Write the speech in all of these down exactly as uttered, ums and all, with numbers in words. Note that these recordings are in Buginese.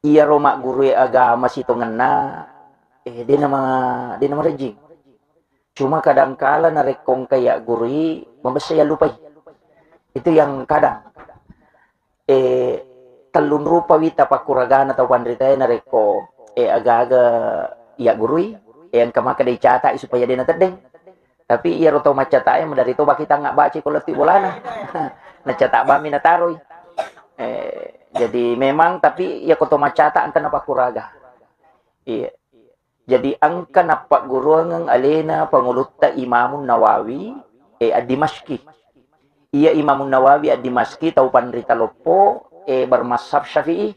iyaro maggurue agama sitongenna, eh, de nama, de namarejjing. Cuma kadangkala narekko engka yaggurui, mabessa yallupai. Itu yang kadang. Eh, tellung rupa wita pakkuragana tau panritae narekko, eh, aga-aga yaggurui, eh, engka makkeda icata'i supaya de nateddeng. Tapi iyaro tau maccata'e maderri to baki tangnga baci ko lettu bolana. Nacata bammi nataroi. Eh, jadi memang, tapi iyako to maccata engka napakkuraga. Iya. Jadi engka nappagguruangeng alena pangulutta Imamun Nawawi, eh, Ad-Dimashqi. Iya Imamun Nawawi Ad-Dimashqi tau panrita loppo, eh, bermazhab Syafi'i.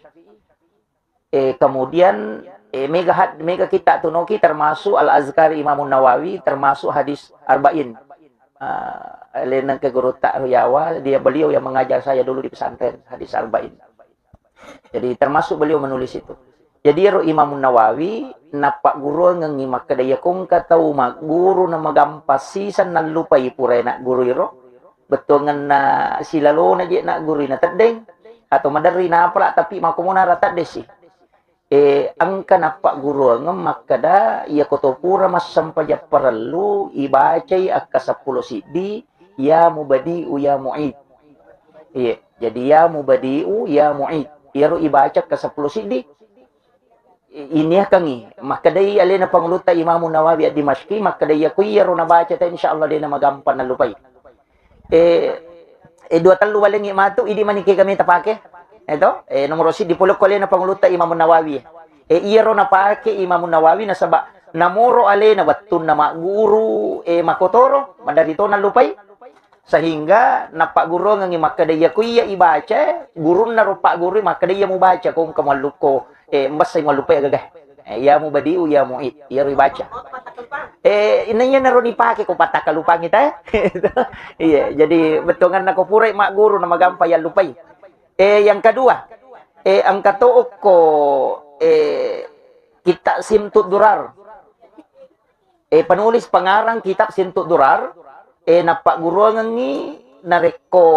Eh, kemudian, eh, mega had-, mega kitta tunoki termasuk Al-Azkar Imamun Nawawi, termasuk hadis Arba'in. Ah, alena ke guru Ta'ruyawa, dia, beliau yang mengajar saya dulu di pesantren hadis Arba'in. Jadi termasuk beliau menulis itu. Jadi ero Imam Nawawi nappagguruangengngi makkeda, iya ko engka tau magguru na magampa siseng nallupai pura nagguru iro, bettuangenna silalona je nagguru nateddeng, atau maderri napala tapi makomona rata desi. Eh, engka nappagguruangeng makkeda, iya ko to pura massempajang parellu, ibacai akka seppulo siddi, ya mubadi'u ya mu'id. Iya, jadi ya mubadi'u ya mu'id. Iyaro ibaca ke seppulo siddi. I-, iniakangi, makkedai alena pangulutta Imamu Nawawi Ad-Dimashqi, makkedai iya ko iyaro nabaca ta, insyaallah dena magampa nallupai. Eh, eh, dua tellu walengngi matu, idi manike kami tapake. Eto, eh, nomoro siddi pole ko alena pangulutta Imamu Nawawi. Eh, iyaro napake Imamu Nawawi nasaba namoro alena wettunna magguru, eh, makotoro, maderri to nallupai. Sehingga nappagguruangengngi makkeda, iya ko iya ibaca, gurunna ro paggurui makkeda, iya mubaca, ko engka muallukko, eh, mbessai muallupai agaga. Eh, ya mubadi'u, ya mu'id, iyaro ibaca. Eh, inna iya naro nipake ko pattakkalupangi ta, eh. Iya, jadi bettuangenna ko purai magguru na magampa yallupai. Eh, yang kedua, eh, engka to okko, eh, kitta Simtud Durar. Eh, penulis pengarang kitab Simtud Durar, eh, nappagguruangengngi narekko,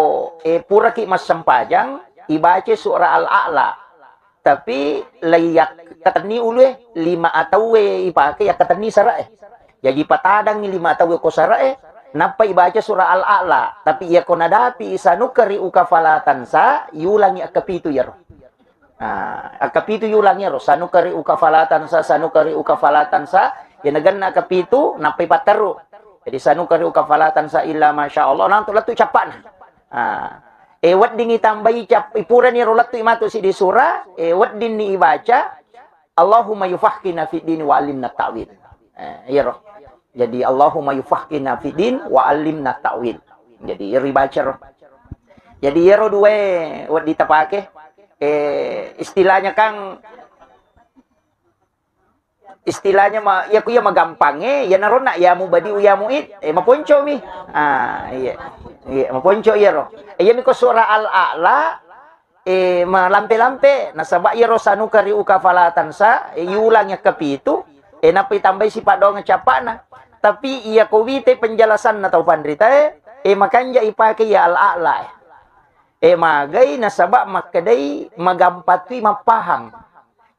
eh, puraki massempajang, ibaca surah Al-A'la. Tapi laiyakkatenni ulue, lima atauwe ipake yakkatenni sara'e. Jaji patadangngi lima atauwe ko sara'e, nappa ibaca surah Al-A'la. Tapi iyako nadapi sanukari'uka fala tansa, yulangi akkapitu iyaro. Nah, akkapitu yulang iyaro, sanukari'uka fala tansa, sanukari'uka fala tansa, iya nagenna akkapitu, nappai patteru. Jadi, sanukari'uka fala tansa illa masya Allah, nantu lettu cappana. Nah, eh, weddingi tambai cap-, ipurani ro lettu matu siddi sura, eh, weddinni ibaca, Allahumma yufaqqihna fid din wa allimna ta'wil. Eh, iyaro. Jadi, Allahumma yufaqqihna fid din wa allimna ta'wil. Jadi, iyaro ibaca ro. Jadi, iyaro dua wedding tapake. Eh, istilahnya, Kang, istilahnya ma-, iya ku iya magampangnge, iya naro na, ya mubadi'u ya mu'id, eh, maponco mi. Ah, iya. Iya, maponco iyaro. Eh, iya mi ko surah Al-A'la, eh, malampe-lampe, nasaba iyaro sanukari'uka fala tansa, eh, yulang yakkapitu, eh, nappa itambai sipa doang cappana. Tapi iya ko witai penjelasanna tau panritae, eh, makanja ipake iya Al-A'la, eh. Eh, magai nasaba makkedai magampatui mappahang.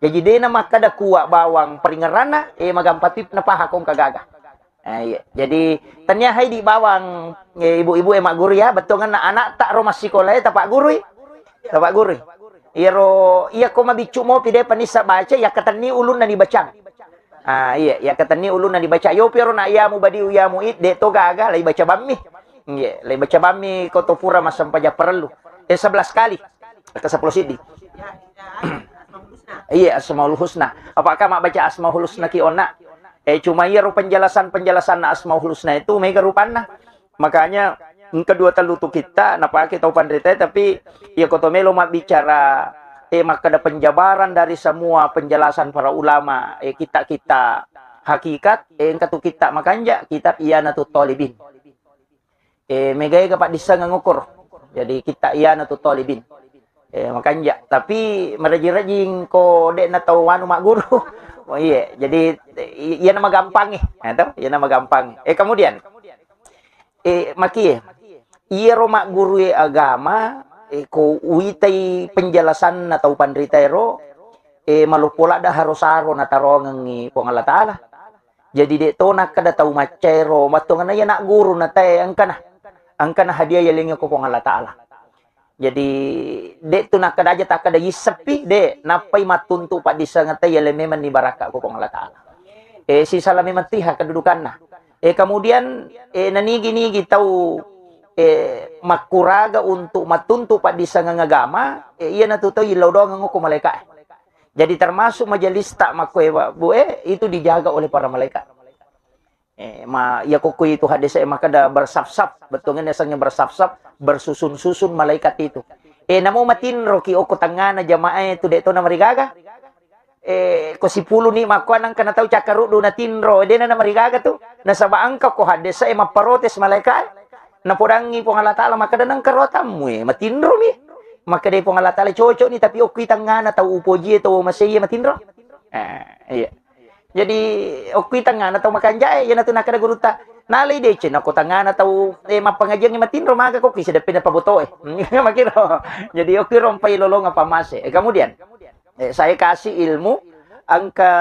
Jaji dena makkeda kuwa bawang paringerranna, eh, magampatui napahang ko engka gaga. Eh, iya. Jadi, tennia haidi bawang, eh, ibu-ibu e magguru ya, bettuangenna anakta ro massikola e tapaggurui. Tapaggurui. Iyaro, iya ko mabiccu mopi de panissa baca, yakkatenni ulunna dibacang. Ah, iya, yakkatenni ulunna dibaca. Yopi ro na ya mubadi'u ya mu'id, de to gaga, lai baca bammi. Iya, lai baca bammi ko to pura massempajang parellu. Eh, sebelas kali. Ke seppulo siddi. Iya, Asmaul Husna. Apakah mabbaca Asmaul Husna ki onna? Eh, cuma iyaro penjelasan-penjelasan Asmaul Husna itu mega rupanna. Makanya, engka dua tellu tu kitta napake tau panritae, tapi iya ko to melo mabbicara, eh, makkeda penjabaran dari semua penjelasan para ulama, eh, kitta-kitta hakikat, eh, engka tu kitta makanja, kitab Ianatut Talibin. Eh, megae ga paddissengeng ukur. Jadi, kitta Ianatut Talibin. Eh, makanja. Tapi, marejing-rejing ko de na tau anu magguru. Oh, iya. Jadi, i-, iyana magampangi. Eh, to? Iyana magampangi. Eh, kemudian, eh, makie, iyaro maggurue agama, eh, ko uitai penjelasanna tau panritaero, eh, maloppo ladde haro-saro natarongengngi Puang Allah Ta'ala. Jadi, de' to nakkeda tau maccaero, mattongenna iya nak guru na tae engkana. Engkana hadiah yalengnge ko Puang Allah Ta'ala. Jadi, de' tu nakkeda aja takkeda yisseppi, de', nappai mattuntu paddissengeng te yaleng memang ni barakka ko Puang Allah Ta'ala. Eh, sisala memang tiha kedudukanna. Eh, kemudian, eh, nanigi-nigi tau, eh, makkuraga untuk mattuntu paddissengeng agama, eh, iyanatu tau illau doangeng ko malaika. Jadi, termasuk majelis ta makkoe, Bu, eh, itu dijaga oleh para malaikat. Eh, ma, iya kokko itu hadis e makkeda bersaf-saf, bettuanna yasengnge bersaf-saf, bersusun-susun malaikat itu. Eh, namo matinroki okko tengngana jamaah itu de' to namarigaga. Eh, ko sipuluni makkuannang kana tau cakkaruddu natinro, de' na namarigaga tu. Nasaba engka ko hadis e mapparotes malaikat. Napodangngi Puang Allah Ta'ala makkeda nengka rotammu e, matinromi. Makkedai Puang Allah Ta'ala cocok ni, tapi okki tengngana tau upoji e tau masei e matinro. Eh, iya. Jadi, okki tangngana tau makanjae, iyanatu nakkeda gurutta, nalai deceng, nako tangngana tau, eh, mappangajiangnge matinro, maga kokki sideppena pabotoe. Makiro. Jadi, okki rompai lolonga pamase. Eh, kemudian, eh, saya kasih ilmu, engka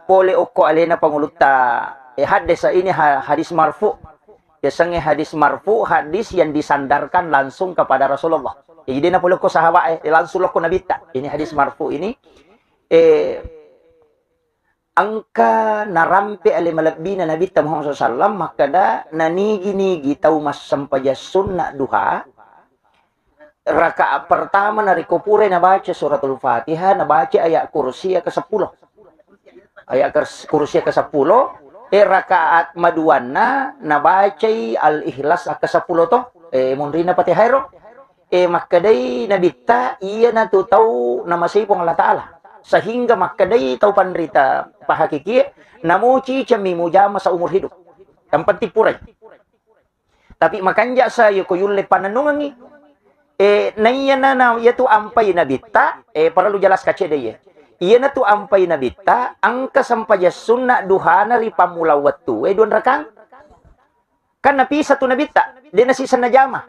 pole okko alena pangulutta, eh, hadis ini ha-, hadis marfu. Yasengnge hadis marfu, hadis yang disandarkan langsung kepada Rasulullah. Jadi, dia pole okko sahabat, eh, langsung lokko nabitta. Ini hadis marfu ini, eh, Engka narampe ale malebbina Nabitta Muhammad sallallahu alaihi wasallam makkeda, nanigi-nigi tau massempajang sunna duha, rakaat pertama narekko purai nabaca suratul Fatihah, nabaca ayat kursi ke sepuluh. Ayat kers-, kursi ke sepuluh, eh, rakaat maduanna nabacai Al-Ikhlas ke sepuluh to, eh, munrinna Fatihah ero. Eh, makkedai Nabitta, iyanatu tau namasei Puang Allah Ta'ala. Sehingga makkedai tau panrita pahakikie, namo cicemmi mujama seumur hidup. Yang penting purai. Tapi makanja sa yoko yulle panennungengi. Eh, naiya na, na, iyatu ampai Nabitta, eh, parellu jelas kacedde iye. Iyanatu ampai Nabitta, engka sempajang sunna duhana ri pammula wettu, eh, dua rakang. Kan napisa tu Nabitta, de' nasiseng najama.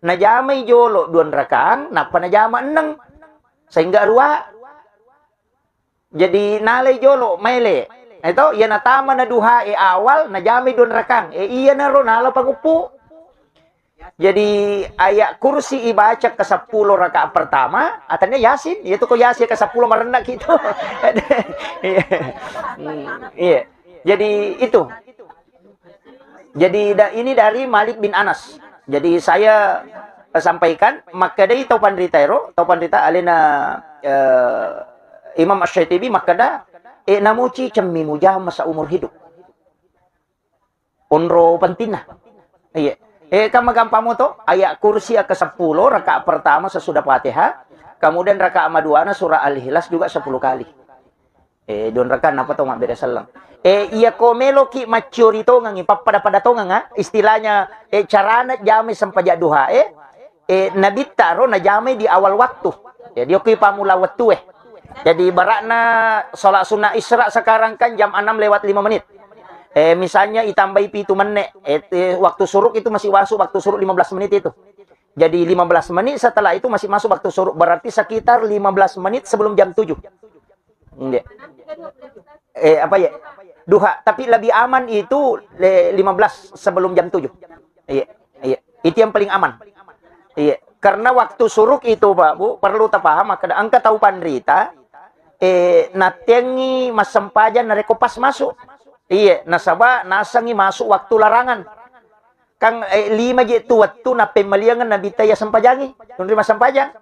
Najamai jolo dua rakang, nappa najama enneng. Sehingga rua. Jadi nalai jolo maele. Eto, iya natama na duha e awal, najamai dua rakang. E, iyanaro nala panguppu. Jadi ayat kursi ibaca ke sepuluh rakaat pertama, atannya Yasin, itu kok Yasin ke sepuluh marenna gitu. Iya. Hmm, iya. Jadi itu. Jadi da-, ini dari Malik bin Anas. Jadi saya, eh, sampaikan, makkedai tau panrita ero, tau panrita alena, eh, Imam Asy-Syatibi makkeda, eh, namuci cemmi mujama seumur hidup. Onro pentingna. Iya. Eh, kan magampang moto, ayat kursi ke sepuluh, rakaat pertama sesudah Fatihah, kemudian rakaat maduana surah Al-Ikhlas juga sepuluh kali. Eh, dua rakang napa to mabbere selleng. Eh, iya ko meloki macciori tongengi, pappada-pada tongeng, ah, istilahnya, eh, carana jamai sempajang duha, eh, eh, Nabitta ro najamai di awal waktu. Jadi, okki pammula wettu, eh. Jadi, barakna sholat sunnah Isra sekarang kan jam enam lewat lima menit. Eh, misalnya itambai pitu menit, eh, eh, waktu suruk itu masih masuk waktu suruk lima belas menit itu. Jadi, lima belas menit setelah itu masih masuk waktu suruk, berarti sekitar lima belas menit sebelum jam tujuh. Nggih. Eh, apa ya? Duha, tapi lebih aman itu le-, lima belas sebelum jam tujuh. Iya, iya. Itu yang paling aman. Iya, karena waktu suruk itu, Pak, Bu, perlu tapaham, makkeda engka tau panrita, eh, nattengi massempajang narekko pas masuk. Iya, nasaba nasengi masuk waktu larangan. Kan, eh, lima je tu wettu nappemmaliangeng Nabitta iya sempajangi. Nunri massempajang.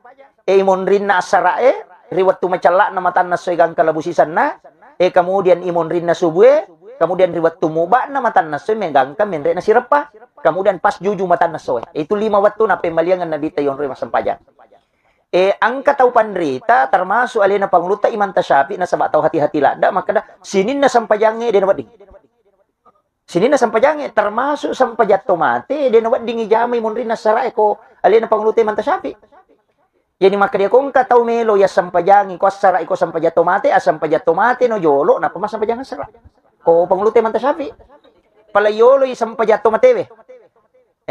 Eh, imonrinna assara'e, ri wettu macella'na matanna essoe gangka labu sisenna, eh, kemudian imonrinna subue, kemudian ri wettu muba'na matanna essoe megangka menre'na sireppa, kemudian pas juju matanna essoe. Itu lima wettu nappemmaliangeng Nabitta yonroi massempajang. Eh, engka tau panrita, termasuk alena pangulutta Imam Tasyafi'i, nasaba tau hati-hati ladda, makkeda, sininna sempajangnge de nawedding. Sininna sempajangnge, termasuk sempajang to mate, de nawedding ijamai monrinna assara'e ko alena pangulutta Imam Tasyafi'i. Jadi makkeda ko engka tau melo iya sempajangi ko assara'i ko sempajang to mate, a sempajang to mate no jolo, nappa massempajang assara. Ko pangulutta Imam Tasyafi'i. Pala yoloi sempajang to matewe.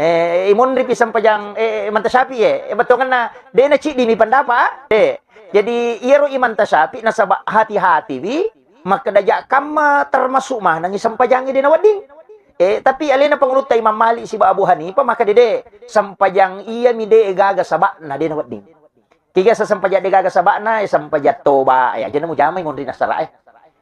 Eh, imonripi sempajang, eh, Imam Tasyafi'i, eh, eh, bettuanna, de naciddimi pendapat, eh. Jadi iyaro Imam Tasyafi nasaba hati-hatiwi makkeda ja kamma termasuk manengngi sempajangnge de nawedding. Eh, tapi alena pangulutta Imam Malik siba Abu Hanifah makkeda de, sempajang iyami de gaga saba'na de nawedding. Kiga sesempajang de gaga saba'na, eh, sempajang toba, eh, ajana mujamai monri nasara, eh.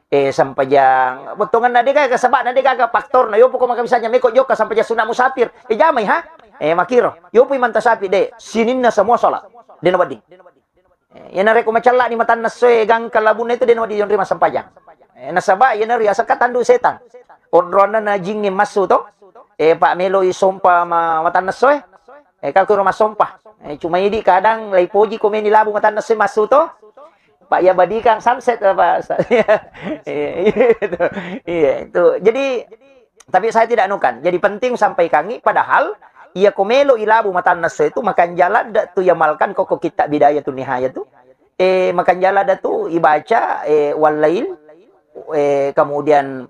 Eh, sempajang, bettuanganna de gaga saba'na, de gaga faktorna, yopo ko maka misalnya meko jokka sempajang sunat musafir, eh, jamai ha? Eh, makiro. Yopo Imam Tasyafi de, sininna semua salat. De nawedding. Eh, iyana rekko macellani matanna essoe, gangka labunna itu de nawedding yonri massempajang. Eh, nasaba iyana riaseng ka tandu setang. Onroanna na jingnge massu to. Eh, pa meloi sompa ma-, matanna essoe. Eh, ka kuro massompa. Eh, cuma idi kadang laipoji ko meni labu matanna essoe massu to. Pak ya badikang sunset apa? Iya, iya, itu. Iya, itu. Jadi, tapi saya tidak anukan. Jadi penting sampaikangi, padahal iya ko melo ilabu matanna esso itu makanja ladde tu yamalkan koko kitab Bidayatun Nihayah tu. Eh, makanja ladde tu ibaca, eh, wal lail, eh, kemudian,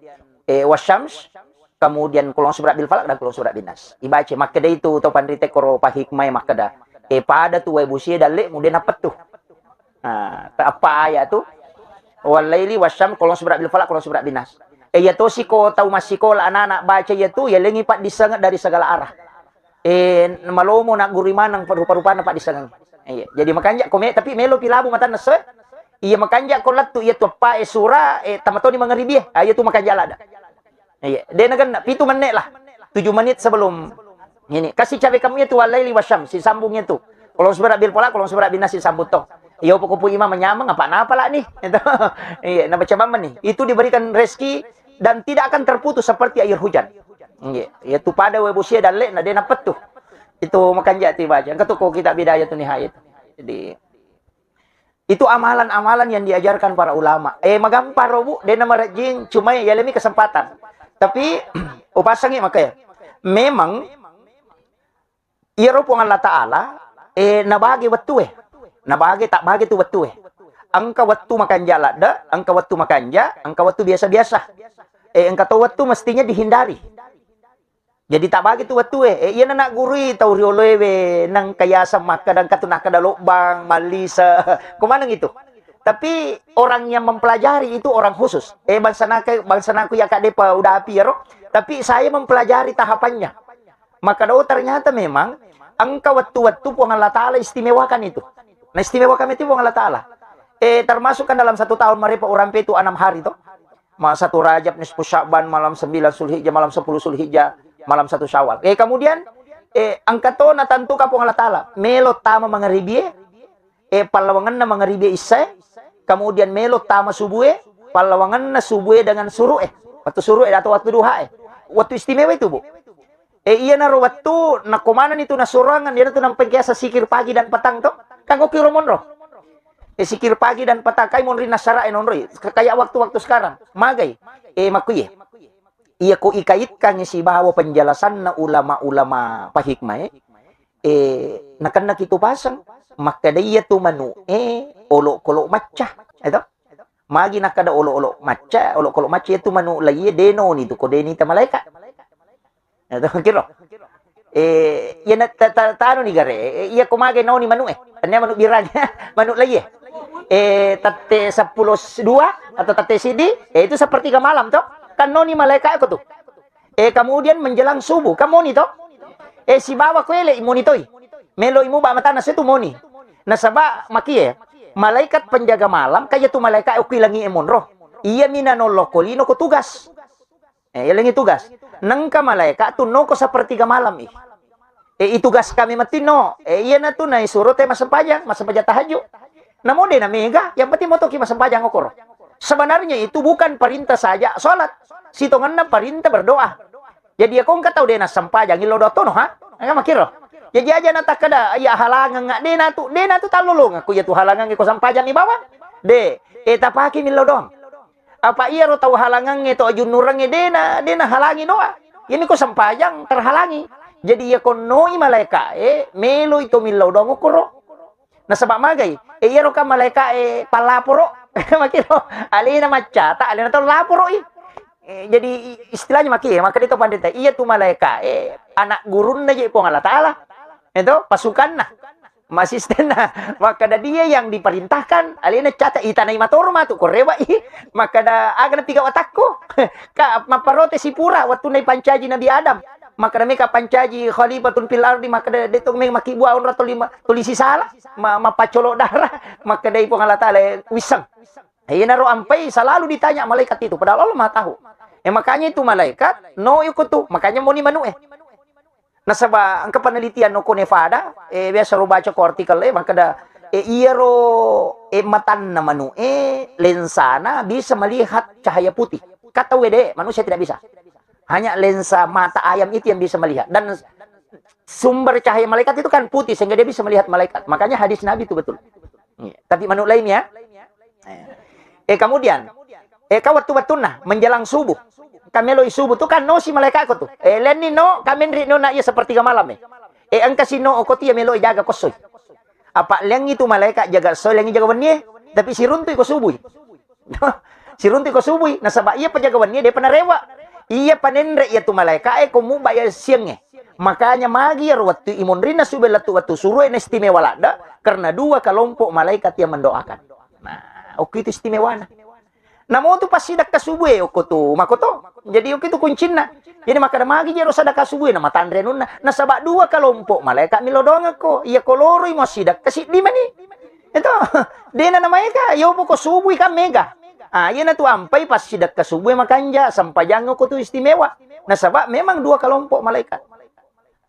eh, wasyams, kemudian kulong subra bil falak dan kulong subra bin nas. Ibaca makkeda itu to panrite koro pahikmai makkeda. Eh, pada tu wae busie dalle mude napettu. Nah, ta-, apa ayat tu? Wal laili wasyam, kulong subra bil falak, kulong subra bin nas. Eh, iya tosi ko tau massikola anak-anak baca iya tu, yalengi paddissengnge dari segala arah. Eh, malomo na guru maneng rupa-rupana paddissengnge. Iya, jadi makanja ko me-, tapi melo pi labu matanna esso. Iya makanja ko lettu iya tu appa e sura, eh, tamatoni mangaribie. Ah, iya tu makanja lada. Iya, de nagenna, pitu menit lah. Tujuh menit sebelum ini. Kasih cabe kamu itu wal laili wasyam, si sambung itu. Kulong subra bil falak, kulong subra bin nas si sambung to. Iya, pokok pu imam menyameng apa napa lah nih? Itu. Iya, nabaca bammen nih. Itu diberikan rezeki dan tidak akan terputus seperti air hujan. Iya, iya tu pada wae busia dalle na de napettu. Itu makanja ti baca. Engka tu ko kitab Bidayatun Nihayah itu. Jadi itu amalan-amalan yang diajarkan para ulama. Eh, magampang ro, Bu, de namarejjing, cuma ya lemi kesempatan. Tapi upasangi makanya. Memang iyaro Puang Allah Taala, eh, nabage wettue. Nabage, tak bage tu wettue. Engka wettu makanja ladde, engka wettu makanja, engka wettu biasa-biasa. Eh, engka to wettu mestinya dihindari. Jadi tak bagi tu wettue. Eh, iyana nak gurui tau rioloewe nang kayaseng makkeda engka tu nakkeda lobbang, mallise. Ko maneng itu. Tapi orang yang mempelajari itu orang khusus. Eh, bangsa naka, bangsa naku ya kak depa udah api ya ro. Tapi saya mempelajari tahapannya. Maka do ternyata memang engka wettu-wettu Puang Allah Taala istimewakan itu. Nah, istimewakan itu Puang Allah Taala. Eh, termasuk kan dalam satu tahun marepa urampe itu enam hari to. Ma-, satu Rajab, nisfu Sya'ban, malam sembilan Zulhijjah, malam sepuluh Zulhijjah, malam satu Syawal. Eh, kemudian, eh, engka to natentuka Puang Allah Taala. Melo tama mangaribie, eh, pallawangenna mangaribie issae, kemudian melo tama subue, pallawangenna subue dengan suru'e. Waktu suru'e atau waktu duhae. Waktu istimewa itu, Bu. Eh, iyanaro wettu nakko manenni tu nasuroangan, iyanatu nampengkeasa sikir pagi dan petang to. Kan okkiro monro. Eh, sikir pagi dan petang, kai monri nasara e nonroi. Kayak waktu-waktu sekarang. Magai. Eh, makkuye. Iya ko ikaitkan sibawa penjelasanna ulama-ulama pahikmae. Eh, nakenna kitu paseng. Makkeda iya tu manu, eh, olok-olok macca. Itu. Magi nakkeda olok-olok macca, olok-olok macca itu manu laiye denoni tu ko denita malaika. Nah, to, kiro. Eh, iya na-, ta-, ta-, tanu ni gare, eh, iya ko mage naoni manu e. Tania manu birang, manu laiye. Eh, tette sepuluh dua atau tette sidi, eh, itu sepertiga malam to. Kan noni malaika ko tu. Eh, kemudian menjelang subuh, kan moni to. Eh, sibawa ko ele moni toi. Melo imu ba matana setu moni. Nasaba makie, malaikat penjaga malam, kaya tu malaika okui langi e monro. Iya mina noloko lino ko tugas. Eh, yalengi tugas. Nengka malaika tu noko sepertiga malam ih. Eh, itugas kami mettino. Eh, iya natu naisuro te masempajang, masempajang tahajud. Namo de na mega, yang penting motoki masempajang okoro. Sebenarnya itu bukan perintah saja salat. Sitongenna perintah berdoa. Jadi ya kongka tau de na sempajang, ilo doa tono ha? Enggak makiro. Jadi aja na takkeda, iya halangan nggak de na tu, de na tu talolong aku ya tu halangan ko sempajang mi bawang. De, eh tapaki mi lo doang. Apa iyaro tau halangangnge, tau ajunnurengnge, dena, dena halangi doa. Iyami ko sempajang terhalangi. Jadi iya konnoi malaika e, meloi to millau doang okoro. Nasaba magai, e iyaro kan malaika e pallaporo. Makiro, alena maccata, alena tau laporo i. Eh, jadi i-, istilahnya maki, maka itu pandita, iya tu malaika e anak gurunna je Puang Allah Taala. Itu pasukanna. Masistenna, makkeda dia yang diperintahkan, alena cata itanai matoro matu, ko rewa i, makkeda aga na piga watakku, ka mapparote sipura, wattunna ipancaji Nabi Adam, makkeda meka pancaji khalifatun fil ardi, makkeda de to meng makibbua onro tuli, tuli sisala, ma-, mappacolo darah, makkeda i Puang Allah Taala, wisseng. Iyanaro ampai selalu ditanya malaikat itu, padahal Allah Maha Tahu. Eh, makanya itu malaikat, no iko tu, makanya moni manu eh. Nasaba engka penelitian no ko Nevada, eh, biasa ro baca ko artikel, eh, makkeda, eh, iyaro, eh, matanna manu eh, lensana bisa melihat cahaya putih. Kata W D, manusia tidak bisa. Hanya lensa mata ayam itu yang bisa melihat. Dan sumber cahaya malaikat itu kan putih, sehingga dia bisa melihat malaikat. Makanya hadis Nabi itu betul. Iya. Tapi manu lain ya. Eh, kemudian, eh, ka wettu-wettunna menjelang subuh. Ka meloi subuh tu kan no si malaikatku tu. Eh, lenni no, ka menri no na iya sepertiga malam eh. Eh, engka si no oko tia meloi jaga kossoi. Apa lengi tu malaikat jaga soi, lengi jaga wennie, tapi siruntu iko subui. Siruntu iko subui, nasaba iya pajaga wennie depa narewa. Iya panenre iya tu malaikat eh ko muba iya siang eh. Makanya magi iyaro wettu imonrinna subuh lettu wettu suruh eh na istimewa ladda karena dua kelompok malaikat yang mendoakan. Nah, oke itu istimewana. Namo tu passidakka subue okko tu makoto. Jadi okko tu kuncinna. Jadi makkeda magi jero sadaka subue na matanre anunna. Nasaba dua kelompok malaikat milo doangekko. Iya ko loroi mo sidakka siddi mani. Itu. Dena na maega, yopo ko subui kan mega. Ah, iyana tu ampai passidakka subue makanja, sempajang okko tu istimewa. Nasaba memang dua kelompok malaikat.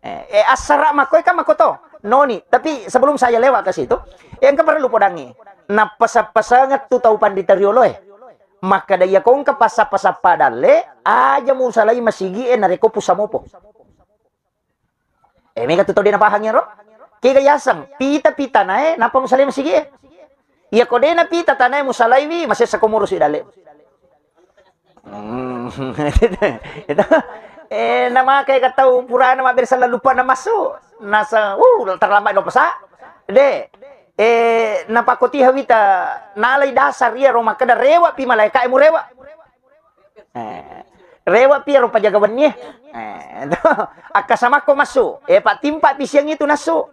Eh, eh, assara makkoe kan makkoto. Noni, tapi sebelum saya lewat ke situ, eh, engka perlu podangi. Nappasang-pasangeng tu tau panrita rioloe. Makkeda iya ko engka pasappa-sappa dalle, aja musalai masigi e narekko pusa mopo. Eh, mega tu tau de napahangi ro? Kega yaseng, pita-pita nae, nappa musalai masigi e. Iya ko de napita tanae musalaiwi, masessa ko murusi dalle. Hmm. Itu, eh, namakai ka tau purana mabbere sella lupa na massu. Nasa, uh, terlambat no pesa. De. Eh, napakkotiha wita nalai dasar iya ro makkeda rewa pi malaika e murewa. Eh, rewa pi ro pajaga wenni. Eh, akkasamakko massu. Eh, pak timpak pi siang itu nassu.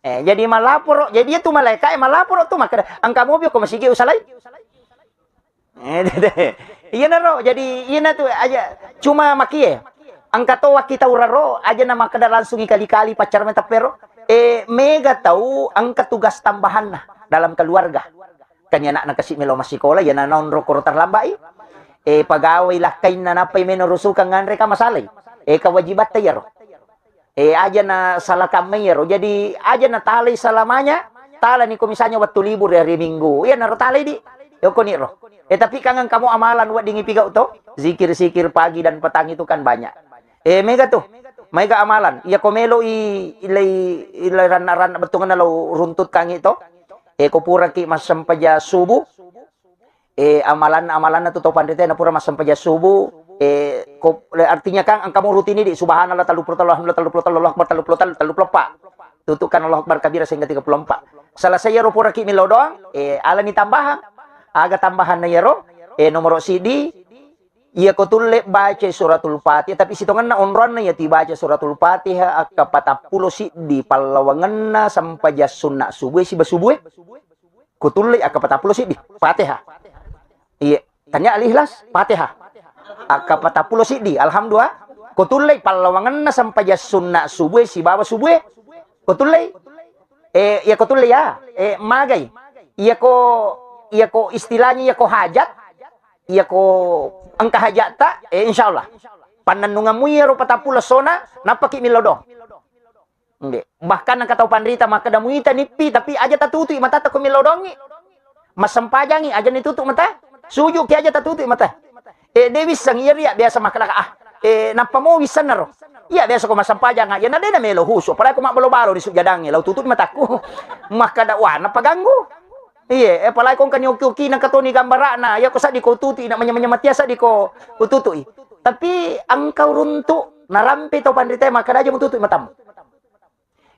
Eh, jadi malaporo, jadi itu malaika e malaporo tu makkeda engka mobil ko masigi usalai. Eh, dede. Iyanaro, jadi iyana tu aja cuma makie. Engka to wakki tau raro, aja na makkeda langsung ikali-kali paccara mai teppero. Eh, mega tau engka tugas tambahanna dalam keluarga. Kan iya anakna kasi melo massikola, iya na naonro koro terlambai. Eh, pagawai lakkainna nappai meno rusukang nganre ka masalai. Eh, kewajibatta iyaro. Eh, aja na salakammai iyaro. Jadi, aja na talai selamanya, talani ko misalnya wettu libur ya hari Minggu. Iya naro talai di. Yoko ni ro. Eh, tapi kangen kamu amalan wedding ipigau to. Zikir-zikir pagi dan petang itu kan banyak. Eh, mega tu. Mega amalan. Iya ko melo i ilai, ilai ranna-ranna bettunganna lo runtut kangi to. Eh, ko puraki massempaja subuh. Eh, amalan-amalanna tu tau panrita na pura massempajang subuh, eh, ko, le-, artinya kan engka mo rutin di, subhanallah telluppulo tellu, alhamdulillah telluppulo tellu, Allahu akbar telluppulo tellu, telluppulo eppa. Tutu kan Allahu akbar kabira sehingga tiga puluh empat. Selesai iyaro puraki melo doang, eh, alani tambahang. Aga tambahanna iyaro? Eh, nomoro siddi, iya ko tulle baca suratul Fatihah, tapi sitongenna onroanna iya tibaca suratul Fatihah, akka patappulo siddi pallawangenna sempajang sunna subuh, siba subuh. Kutullei akka patappulo siddi, Fatihah. Iya, tanya Al-Ikhlas, Fatihah. Akka patappulo siddi, Alhamdulillah. Kutullei pallawangenna sempajang sunna subuh sibawa subuh. Kutullei. Eh, iya kutullei ya. Eh, magai. Iya ko, iya ko istilahnya iya ko hajat. Iya ko engka hajatta, eh, insyaallah. Pannennungammu iyaro patappulo sona, nappaki millau doang. Nggih. Bahkan engka tau panrita makkeda muita nippi, tapi aja tatutui matatta ko millau doangngi. Massempajangi, aja nitutu mata. Sujuki aja tatutui mata. Eh, de wisseng iya ria biasa makkeda, ah, eh, nappa mo wissenna ro. Iya biasa ko massempajang aja, na de na melo husu, apalagi ko mabbalo-balo di sujadangnge, lau tutui matakku. Makkeda, wah, nappa ganggu. Iya, eh, apalagi ko engka ni oki-oki na katoni gambarana, iya ko saddi ko tutui, na manya-manya matia saddi ko tutui. Tapi engka uruntu, narampe tau panrita makkeda aja mututui matamu.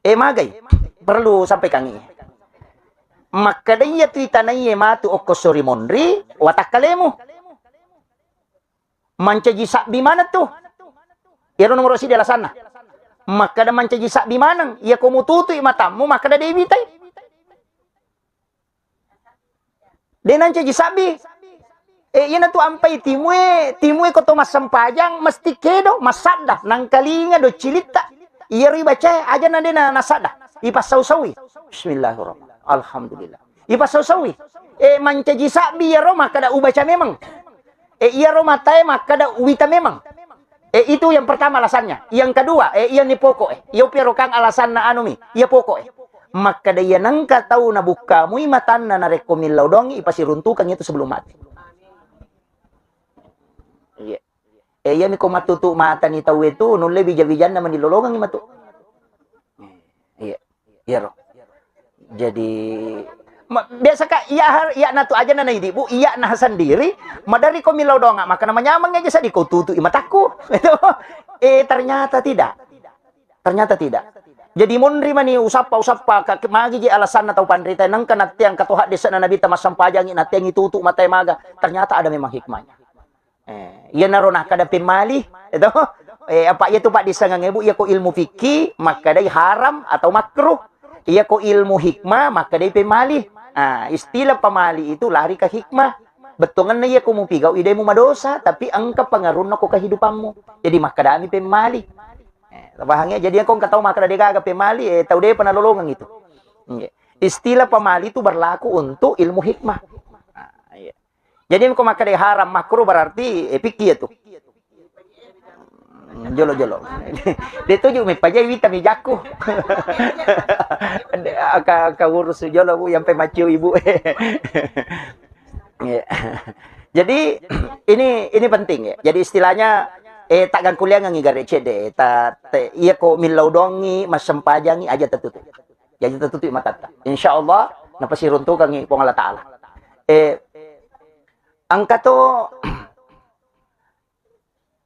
Eh, magai, perlu sampaikangngi. Makkeda iya tu itanaiye matu okko sori monri, watakkalemu. Mancaji sabbi maneng tu. Iyaro nomoro siddi alasanna. Makkeda mancaji sabbi maneng, iyako mututui matammu, makkeda de' witai. De' nancaji sabbi. E, iyanatu ampai timue, timue ko to massempajang, mesti kedo, massadda, nangkalinga do cilitta. Iyaro ibacae, aja na de' na, nasadda. Ipassau-saui. Bismillahirrahmanirrahim. Alhamdulillah. Ipassau-saui. E, mancaji sabbi iyaro, makkeda ubaca memang. E, iyaro matae makkeda uwita memang. E, itu yang pertama alasannya. Yang kedua, e, iya ni pokok e. Iya piaro kang alasanna anu mi. Iya pokok e. Makkeda iya nengka tau nabukkamui matanna narekko millau doangngi, ipasiruntukang itu sebelum mati. Iya. E, iya ni ko mattutu mata ni tau itu, nulle bija-bijanna mani lolongangngi matu. Iya. Iyaro. Jadi, ma-, biasa ka, iya har-, iya natu aja na idi, Bu, iya nah sendiri, madari ko millau doang, maka nama nyameng aja sadi ko tutu i matakku. Itu. E, ternyata tidak. Ternyata tidak. Jadi monri mani usappa, usappa, ka-, magi je alasanna tau panrita, nengka natteang katoha desa na Nabi ta massampajangi, natteangi tutu matai maga. Ternyata ada memang hikmahnya. Eh, iyanaro nakkeda pemmali, itu. Eh, apa iya tu paddissengang, Bu, iya ko ilmu fikih, makkedai haram atau makruh. Iya ko ilmu hikmah, makkedai pemmali. Ah, istilah pemali itu lari ke hikmah. Bettuanna iya ko mupigau idemu madosa, tapi engka pengaruhna ko kehidupanmu. Jadi makkedami pemmali. Eh, paham ya? Jadi engka tau makkeda de gaga pemmali, eh, tau de pernah lolongang itu. Iya. Istilah pemali itu berlaku untuk ilmu hikmah. Ah, iya. Jadi, ko makkeda haram makruh berarti, eh, pikki ya tu. Hmm, jolo-jolo. De tuju mi pajai wita mi jakku. Aka, aka urus jolo, Bu, yang pemacu ibu. Iya. Jadi, ini, ini penting ya. Jadi istilahnya, eh, tak gangkuliangan gare cede, ta, te, iya ko millau dongi, massempajangi, aja tetutu. Jadi tetutu matatta. Insya Allah, napasiruntukangi Puang Allah Ta'ala. Eh, engka to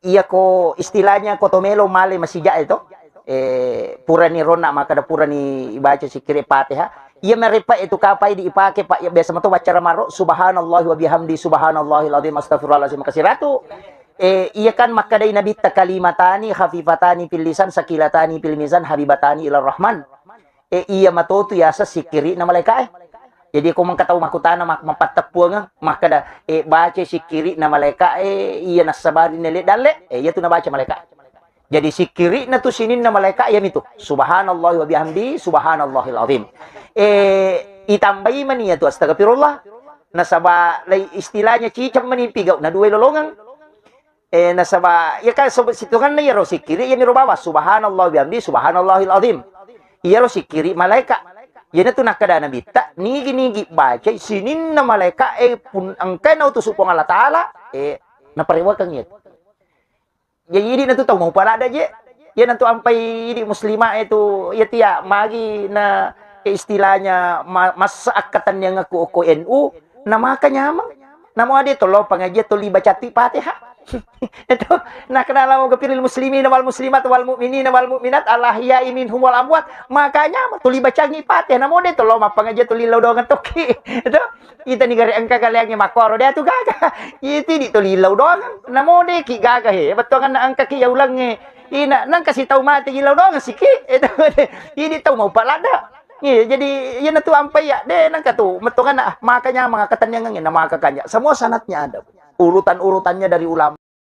iya ko istilahnya ko to melo male masija e to, eh, purani ronna makkeda purani ibaca sikkiri Fatihah, iya merepa itu kapai diipake, Pak, ya, biasa meto baca ramaro, subhanallah wa bihamdi, subhanallahil azim, astagfirullahalazim, makasiratu. Eh, iya kan makkedai Nabitta, kalimatani khafifatani fil lisan, sakilatani fil mizan, habibatani ilar rahman. Eh, iya matotu yaseng sikkiri'na malaeka'e. Jadi, ko mengka tau makkutana mak-, mapatteppuangeng, makkeda, eh, baca sikkiri'na malaeka'e, iya nassabari nele dalle, eh, iya tu nabaca malaeka'e. Jadi, sikkiri'na tu sininna malaeka, iya mitu. Subhanallah wa bihamdi, subhanallahil azim. Eh, itambai mani iya tu astagfirullah. Nasaba lai istilahnya ciceng mani pigau na dua lolongeng. Eh, nasaba, iya kan, sob-, situnganna iyaro sikkiri, iya miro bawang, subhanallah bihamdi, subhanallahil azim. Iyaro sikkiri malaeka. Iyanatu nakkeda Nabitta, nigi-nigi bacai sininna malaeka, eh, pun engkai nautusu Puang Allah Ta'ala, eh, naparewakeng iya. Jadi, idi natu tau mau palada je. Iyanatu ampai idi muslimah itu, iya tia, magi na, eh, istilahnya ma-, massa akkatenniangekku okko N U, na maka nyameng. Namo ade to lao pangajian tuli baca ti Fatihah. Itu, nakana lao gafiril muslimina wal muslimat wal mu'minina wal mu'minat al ahya'i minhum wal amwat. Makanya tuli bacangi Fatihah. Namo de to lao mappangajian tuli lao doang toki. Itu, itani gare engka kaleangnge makkoro de atu gaga. Itu di tuli lao doang. Namo de ki gaga he. Bettuanganna engka ki ya ulangnge. Ina nangka si tau mate ji lao doang siki. Itu, idi tau mau palada. Iya, jadi iyanatu ampai ya, de nangka tu mettonganna, ah, makanya maka tenniangangnge na maka kanja. Semua sanatnya ada. Urutan-urutannya dari ulama.